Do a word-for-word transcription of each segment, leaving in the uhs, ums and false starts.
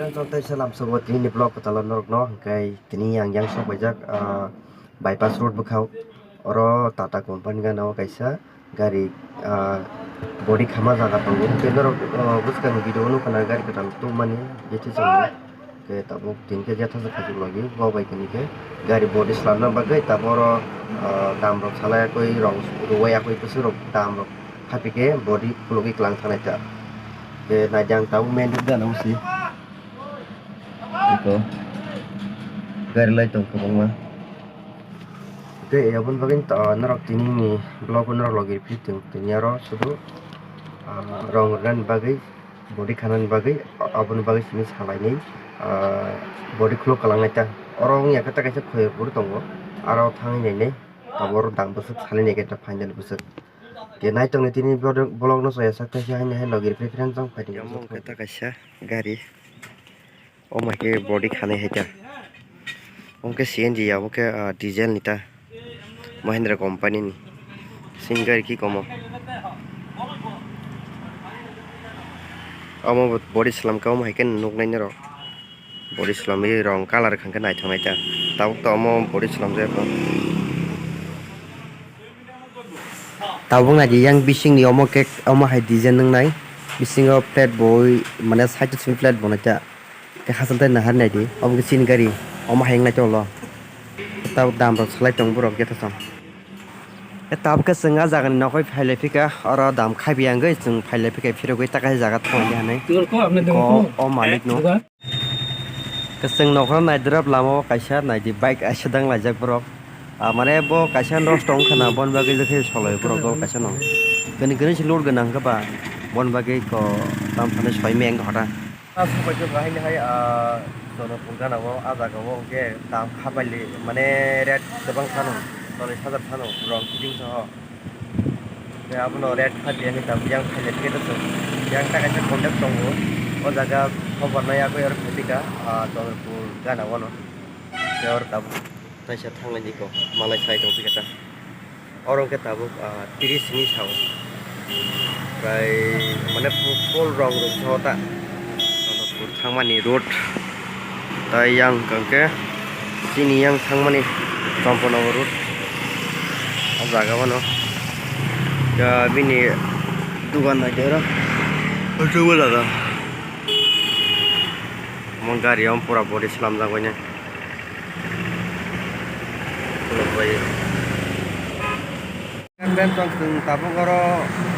Tei salam sobo tini ni vlog kwtal norok no hwnkhe tini ang yang sok baijak, ah, bypass road bwkhao. Oro Tata company gana o kaisa gari, ah, body khama jaga tongo. Tei norok, ah, bwskang video o nukha na gari kwtal tubumani jethi chwng. Khe tabuk tini khe jatha se khajak logi bo bai tini khe gari body slamna bagwi tabuk oro, ah, dam rok salai yakwi rong rwui yakwi bwswk rok dam rok hapikhe body khulugwi kwlang thangnai ta. Khe naidi ang tabuk main road gana o si. Eko gari lai tong kwbangma. Tei aboni bagwi norok tini ni vlog o norok logi rw phi tong tini aro sudu, ah, rong rwnani bagwi. Body khanani bagwi, aboni bagwi simi salainwi, ah, body khuluk kwlangnai ta. Oro wngya khe ta kaisa khoyok bwrwi tongo, aro thangwi nainai tabuk oro dam bwswk salai nai khe ta final bwswk. Khe naitongni tini vlog no chaya sak khe haino hai logi reference rok phai tongmani. Omo wngkha ta kaisa gari, omo hai khe body khanai hai ta. Omo khe C N G ya, omo khe, ah, diesel ni ta. Mahindra company ni sing gari ki komo. Omo bo body slam khe omo hai khe nuknai norok. Body slamwi rong colour khangkhe naithok nai ta. Tabuk to omo body slamjak kho. Tabuk naidi yang bisingni omo khe omo hai design wngnai. Bisingo plate bo oi mane side o simi plate bo nai ta. Tei hachal tei nahar naidi, obo khe chini gari, omo hai wng naitoklo. Tabuk dam rok salai tongo borok jotto song. Tei tabuk khe chwng ah jagani nokoi phailai phika, oro dam khabi wngwi chwng phailai phika phirogwi ta kaisa jaga thangwi hanai. Ko o malik no. Khe chwng nokhorno naidrop lama o kaisa naidi bike kaisa dang laijak borok. Ah, mane bo kaisa nosto wngkha na, boni bagwi khe solai borok dol kaisa no. Kani kani se load gwnang khe ba, boni bagwi ko tam thani soi meng hota. Ah, subaikhe bahai ni hai, ah, Jonopur gana o, ah jaga o hwnkhe dam khabaili, mane rate kwbang phano, chollish hajar phano, rong kiting soho. Hwnkhe abono rate khabiya ni tabuk yang phailai phikhe ta chwng, yang ta kaisa contact tongo, o jaga khobor nai yakwi oro phaiphi kha, ah, Jonopur gana o no. Hwnkhe oro tabuk. Taisa thanglai di ko, malai sai tong phikha ta. Oro hwnkhe tabuk, ah, tris hinwi sao. Prai mane fu-, full rong rok sao ta. Jonopur thangmani road. Tai yang hwnkhe chini yang thangmani Champanagar road. O jaga o no. Ya bini dugan nai de oro. O chugo jaga. Omo gari o pura body slamjak bai nai. Khulukbai. Yang ben tong chwng tabuk oro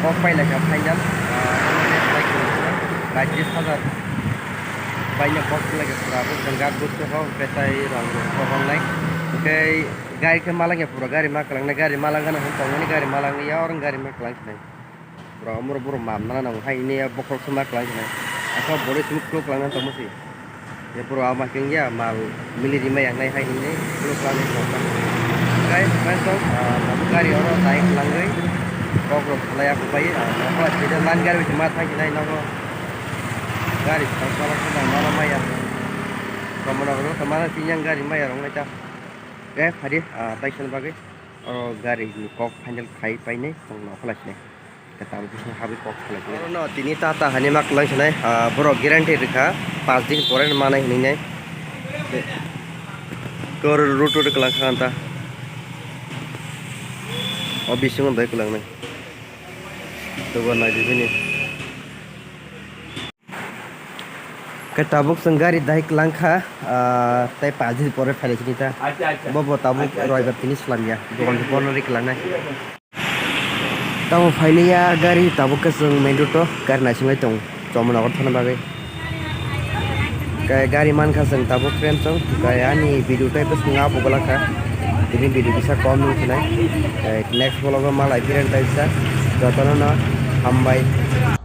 kok pai lai kha final, ah, paichis hajar bai no kok lai kha pura bo jang gat bwswk kok hwnkhe tai rong rok kok wngnai. Hwnkhe gari khe ma lang ya pura gari ma kwlangnai, gari ma lang gana hwn tongmani gari ma lang ya oro gari ma kwlang sinai. Bro, omoro boro mam nana nango hai hwnwi bokhorok se ma kwlai sinai. Aswk body simi khuluk kwlangna tongma se. Ye boro ama khe wngya mal mili rimai yang nai hai hwnwi khuluk kwlangna tongma. Guys, friends, ah, tabuk gari oro tai kwlangwi kok rok salai ya kwbai, ah, nokla sida man gari bai ma thang sinai nogo. Gari thang sala sida mala maya. Tomona rok tamana tinyang gari maya rok nai ta. Guys, phadi, ah, tai sini bagwi oro gari ni kok final khai painai tong nokla sinai. Khe tabuk bising habwi kok salai tongwi. Oro no tini Tata hani ma kwlang sinai, ah, borok guarantee rwkha, paanch din pore manai hinwi nai. Kor root root kwlang kha anta. O bisingo dai kwlang nai. Tobo nai di bini. Khe tabuk chwng gari dahai kwlang kha, ah, tei paanch din pore phailai sini ta. Acha, acha. Bo bo tabuk acha, acha. Roibar tini swlam ya. Dogan se bono ri kwlang nai. Tamo phailiya gari tabuk khe chwng main road o gari naising lai tongo Chomanagar thana bagwi. Khe gari mankha chwng tabuk friend chwng khe ani video tei bwskango abo gwlak kha. Tini video kisa kom nung sinai. Khe next vlog o malai phirang taisa jotono no hambai.